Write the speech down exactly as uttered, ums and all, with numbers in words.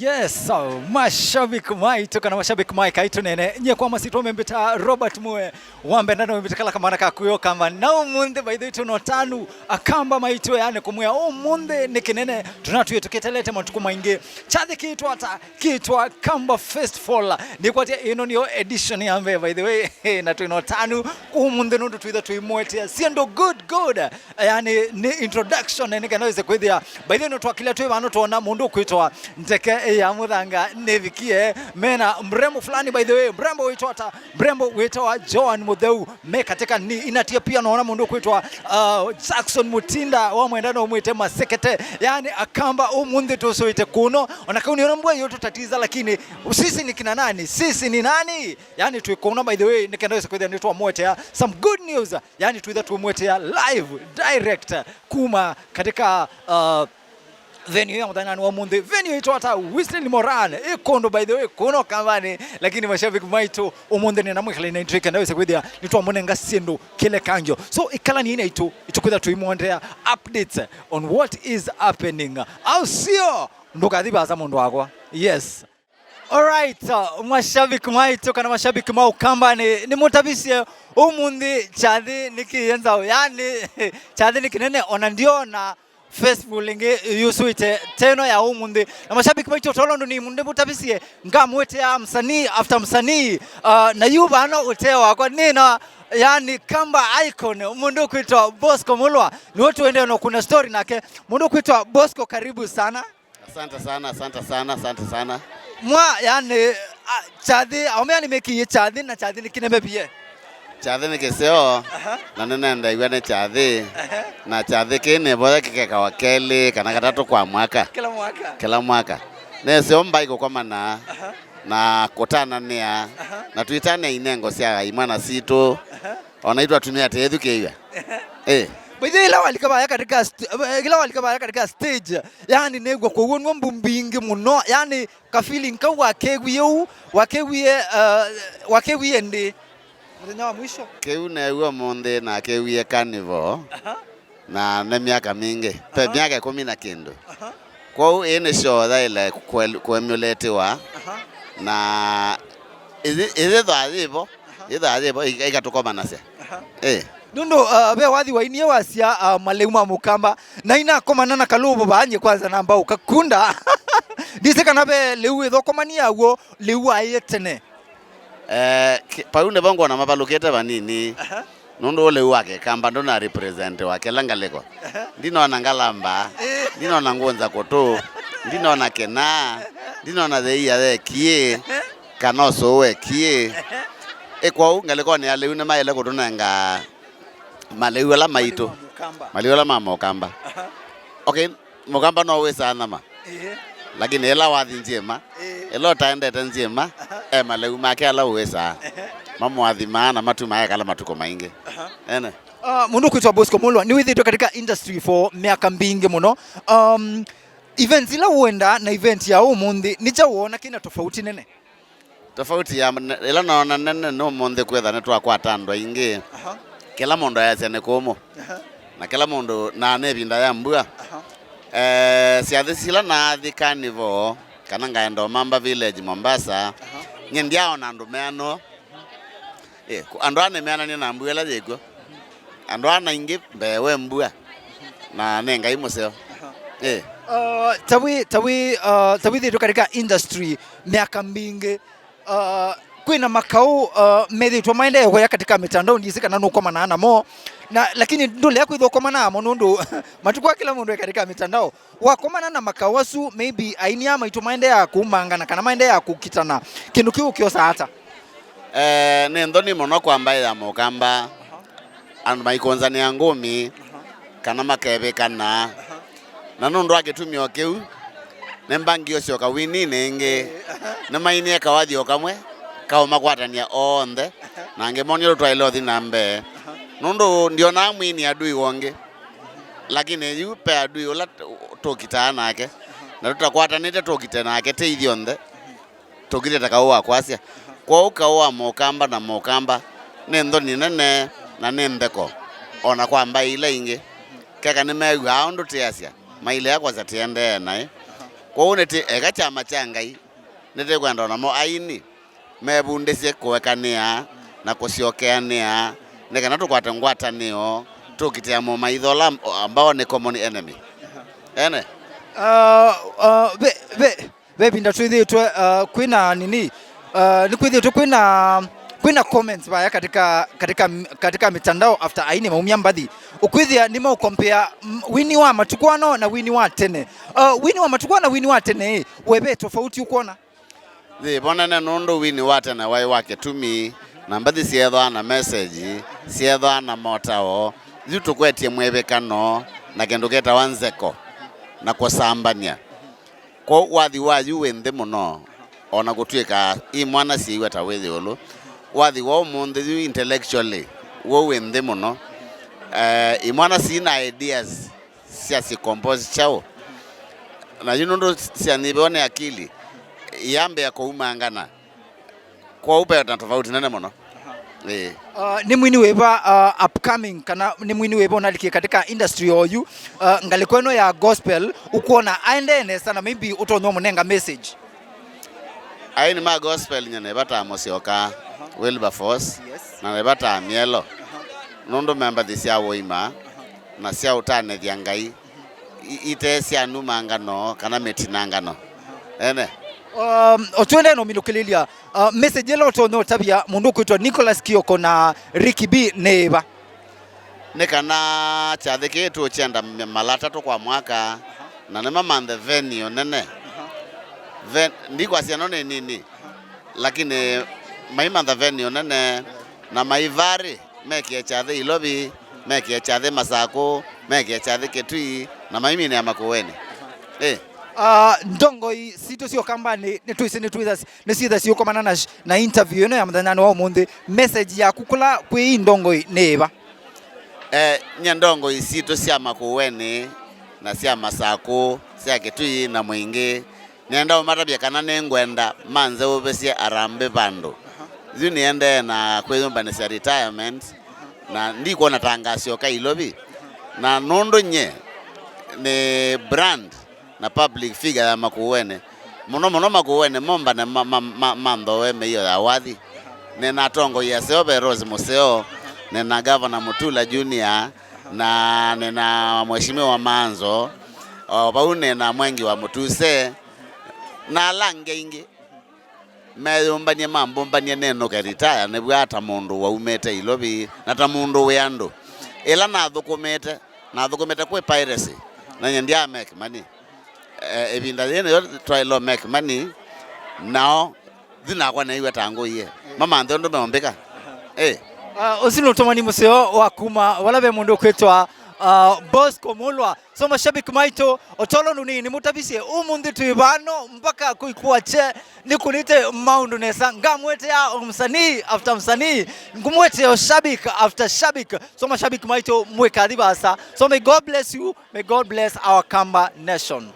Yes, so, mashabiki maitũ kana mashabiki ma Ĩkaitũ Nene, nyie kwa masitwa membĩta Robert Mue, wambenda na membĩta kala kamwana ka kuyo kamba. Na ũmũnthĩ, by the way, twĩna ũtanu, akamba maitũ, yani kũmwĩa ũmũnthĩ nĩ kĩnene, tũnatwĩe tũkĩtelete matukũ maingĩ. Kyathĩ kĩtwa ata? Kĩtwa Kamba Festival. Nĩkwatya ĩno nĩyo edition ya mbee, by the way, na twĩna ũtanu ũmũnthĩ nũndũ twĩtha twĩmwetea syĩndũ good good. Yani, nĩ introduction, nĩ kana wĩse kwĩthĩa. By the way, no twakĩlya twĩ vano twona mũndũ ũkwĩtwa Ndeke ya Mũthanga nĩvikie. Mena mrembo fulani, by the way, mrembo wĩtwa ata? Mrembo wĩtawa Joan Mũtheu. Me katika ni inatia pia, naona mũndũ ũkwĩtwa, uh, Jackson Mutinda wa Mwenda no mwĩte Masekete. Yani, akamba ũmũnthĩ tũsũĩte kũno. Ona kau nĩona mbua yotũtatiza, lakini sisi ni kina nani? Sisi ni nani? Yani, twĩ kũno, by the way, nĩ kenda wĩse kwĩthĩa nĩtwamwetea some good news. Yani, twĩtha tũmwetea live, direct, kuma katika, uh, venue ya mũthanani wa ũmũnthĩ. Venue ĩtwa ata? Whistling Moran. Ĩ kũndũ, by the way, kũno Kambani. Lakini mashabiki maitũ, ũmũnthĩ nĩ na mwĩkala ina intwĩke na wĩse kwĩthĩa nĩtwamũnenga syĩndũ kĩlekangyo. So, ĩkalani ina itũ, itũkwĩtha tũimwondea updates on what is happening. Au sio? Ndũkathi vasa mũndũ wakwa. Yes. Alright, uh, mashabiki maitũ kana mashabiki ma Ũkamba nĩ, nĩmũtavisye ũmũnthĩ kyathĩ nĩ kĩyenza, yani, kyathĩ nĩ kĩnene, ona ndiona festival ĩngĩ yusũĩte teno ya ũmũnthĩ. Na mashabiki maitũ, tolo ndũ nĩ mũndũ mũtavisye, ngamwĩtea msanii after msanii, uh, na yu vano ũtee wakwa nĩna, yani, Kamba icon, mũndũ ũkwĩtwa Bosco Mulwa, nĩwe tuendee na kuna story nake. Mũndũ ũkwĩtwa Bosco, karibu sana. Asante sana, asante sana, asante sana. Mwa, yani, a, kyathĩ, aũme yani mekie kyathĩ na kyathĩ nĩ kĩnene vie. Kyathĩ nĩ kĩseo, aha, na nĩnendeew'a nĩ kyathĩ, aha, na kyathĩ kĩĩ nĩvoya kĩkekawa kelĩ kana katatũ kwa mwaka. Kĩla mwaka. Kĩla mwaka. Nĩseo mbai kũkomana, aha, na kũtananĩa, aha, na twĩtanĩa inengo sya imwana sitũ, aha, ona itũ atumĩa teethukĩĩw'a. Eh. By the way, ĩla walika vaya katika st-, eh, ĩla walika vaya katika stage, yani, nĩw'a kũw'o nĩw'o mbu mbingĩ mũno, yani, ka feeling kau wakĩwie ũu, wakĩwie, uh, wakĩwie ndĩ mũthenya wa mwisho? Kĩu neew'a ũmũnthĩ na kĩwie Carnival, aha, na nĩ myaka mingĩ, pe, aha, myaka ĩkũmi na kĩndũ. Aha. Kwoou ĩĩ nĩ show yaĩle kũel-, kũemuletiwa, aha, na ĩthi-, ĩthĩthwa yĩvo, aha, ĩthĩthwa yĩvo, ĩka-, ĩkatũkomanasya. Aha. Eh. Nũndũ, uh, ve wathi wainie wasya, uh, malĩu ma Mũkamba, na inakomana na kalũvũ vaa nyie kwanza namba ũkakunda. Ndisĩ kana ve lĩu ĩthokomanie aw'o, lĩu aĩe tene. Eh, ki-, pau nĩvo ngwona mavalũkĩte vanini. Aha. Nũndũ ũlĩu wa Kĩkamba ndũna represent wa kĩla ngalĩko. Aha. Ndinona ngalamba, eh, ndinona ngũnza kũtũ, ndinona kĩnaa, ndinona thĩia yekie, kana ũsũũ wekie. Ĩ kwoou ngalĩkonĩ ya lĩu nĩmaĩle kũtũnenga malĩu ala maitũ. Malĩu ma Mũkamba. Malĩu ala ma Mũkamba. Aha. Okay, Mũkamba no wĩsaa nyama. Ĩĩ. Lakini ĩla wathi nzyĩma, ĩĩ, ĩla ũtaendete nzyĩma, aha, e malĩu make ala ũwĩsaa. Ehe. Mamũathimaa na matumaa ekala matukũ maingĩ. Aha. Ene. Ah, mũndũ ũkwĩtwa Bosco Mulwa, nĩwĩthĩtwe katika industry for myaka mbingĩ mũno. Um, events ila ũendaa na event ya ũmũnthĩ, nĩ kyaũ woona kĩna tofauti nene? Tofauti ya ne-, ĩla noona nene nĩ ũmũnthĩ kwĩtha nĩtwakwata andũ aingĩ. Aha. Kĩla mũndũ ayasya nĩ kũmũ. Aha. Na kĩla mũndũ, na nĩ ĩvinda ya mbua. Aha. Eh, syathĩ sila naathi Carnival, kana ngaenda Omamba Village, Mombasa, aha, nyie ndyaona andũ meanũa. Eh, ku-, andũ aa nĩmeananie na mbua ĩla yĩkw'o. Andũ ana aingĩ mbee we mbua, na nĩ Ngai mũseo. Aha. Eh. Uh, ta wĩ, ta wĩ, uh, ta wĩthĩtwe katika industry myaka mbingĩ, uh, kwĩna makaũ, uh, methĩtwe maendee kũya katika mitandao, ndisĩ kana nũkomanaa namo. Na, lakini ndũlea kwĩthwa ũkomanaa mo nũndũ matukũ aa kĩla mũndũ e katika mitandao. Wakomana na makaũ asu, maybe aini aa maitũ maendeea kũumangana kana maendeea kũkitana, kĩndũ kĩu ũkyosa ata? Eh, nĩ nthoni mũno kwa mbaĩ ya Mũkamba, andũ maikũnzanĩa ngũmi, kana makevĩkana. Na nũndũ wa kĩtumi o kĩu, nĩ mbangi ũsyoka wininĩ ĩngĩ. Nĩmainie kawathi o kamwe kaũmakwatany'a onthe, na ngĩmonia ũndũ twaĩle ũthi na mbee. Nũndũ ndionaa mwini adui wongĩ, lakini yu pe adui ũla t-, tũkitaa nake, na tũtakwatanĩte tũkite nake tĩ ithyonthe. Tũkitĩte kaũ wa kwasya. Kwoou kaũ wa Mũkamba na Mũkamba nĩ nthoni nene na nĩ ntheko, o na kwa mbaĩ ila ingĩ. Keka nĩmew'aa ũndũ tĩasya, mailea kwasya tĩendee naĩ. Kwoou nĩtĩ eka kyama kya Ngai nĩtĩkwenda o namo aini mevundĩsye kũekanĩa na kũsyokeanĩa nĩ kana tũkwate ngwatanĩo tũkitĩa momaitho ala ambao nĩ common enemy. Ene? Uh, uh, ve, ve, ve vinda twĩthĩĩtwe, uh, kwĩna nini, uh, nĩkwĩthĩĩtwe kwĩna kwĩna comments vaya katika, katika, katika mitandao after aini maumya mbathi, ũkwĩthĩa nĩmaũkompea, mm, wini wa matukũ ano na wini wa tene. Uh, wini wa matukũ ano na wini wa tene ĩ, we ve tofauti ũkwona? Yĩ vo nene, nũndũ wini wa tene waĩ wa kĩtumi, na mbathi syeethwaa na message, syeethwaa na motao. Yu tũkwetye mwĩvĩkano na kĩndũ kĩtawa nzeko na kũsambany'a. Kwoou wathi wa yu wĩ nthĩ mũno, o na kũtw'ĩka imwana syĩiw'a ta wĩ ĩũlũ. Wathi wa ũmũnthĩ yu intellectually, w'o wĩ nthĩ mũno. Eh, imwana sina ideas sya si compose kyaũ. Na yu nũndũ syanyivĩwa nĩ akili, iyambĩa kũumangana. Kwoou ve na tofauti nene mũno. Ĩĩ. Uh, nĩ mwini wĩva, uh, upcoming, kana nĩ mwini wĩva ũnalikie katika industry oyu, uh, ngalĩko ĩno ya gospel, ũkwona aendee nesa na maybe ũtonya ũmũnenga message? Aini ma gospel nye nĩvataa Mũsyoka, Wilberforce, yes, na nĩvataa Myelo, nũndũ me mbathi sya ũima na sya ũtanĩthya Ngai, i- ite sya numangano kana mĩtinangano. Ene? Um, o twende no minũkĩlĩlya, uh, message ĩla ũtonya ũtavya mũndũ ũkwĩtwa Nicholas Kioko na Ricky B nĩ ĩva? Nĩ kana kyathĩ kĩĩ tũkyenda m- mala atatũ kwa mwaka, na nĩmamanthe venue nene. Ven- ndikwasya ĩno nĩ nini, lakini maimantha venue nene na maivarĩ. Mekĩe kyathĩ Ilovi, mekĩe kyathĩ Masakũ, mekĩe kyathĩ Kĩtui, na maiminĩa Makũenĩ. Ĩ. Ah, ndongoi sitũ sya Ũkambanĩ nĩtwĩsĩ nĩtwĩtha nĩsyĩtha siũkomana na, na interview ĩno ya mũthenyanĩ wa ũmũnthĩ. Message yaku kũla kwĩ ii ndongoi nĩ ĩva? Eh, nye ndongoi sitũ sya Makũenĩ na sya Masakũ, sya Kĩtui na Mwingĩ, nĩenda ũmatavya kana nĩngwenda manzeũvĩsye Harambee vandũ. Yu nĩendee na kwĩyũmbanĩsya retirement, na ndikwona ta ngasyoka Ilovi. Na nũndũ nye nĩ brand na public figure ya Makũenĩ, mũno mũno Makũenĩ mombane ma, ma, ma, manthooe mĩio ya wathi. Nĩna atongoi aseo ve Rose Mũseo, nĩna Governor Mutula Junior, na nĩna Mheshimiwa Manzo, o vau nĩna Mwengi wa Mũtuse, na ala angĩ aingĩ meyũmbanie mambũmbanie nĩnũke retire nĩvw'a ta mũndũ waumĩte Ilovi na ta mũndũ wĩ andũ. Ĩla nathũkũmĩte, nathũkũmĩte kwĩ piracy, na nye ndyaa make money. Eh, ĩvinda yĩĩ nĩyo twaĩlwe make money, nao thi nakwa neew'a ta ngũie. Mamanthe ũndũ meũmbĩka. Eh. Ah, ũsu nĩ ũtũmani mũseo wa kuma vala ve mũndũ ũkwĩtwa, ah, Bosco Mulwa. So mashabiki maitũ, o tolo nũnini mũtavisye, ũmũnthĩ twĩ vano mpaka kũikwatye nĩkũlĩte maũndũ nesa. Ngamwetea o msanii after msanii, ngũmwetea o shabiki after shabiki. So mashabiki maitũ, mwĩkathi vasa. So may God bless you, may God bless our Kamba nation.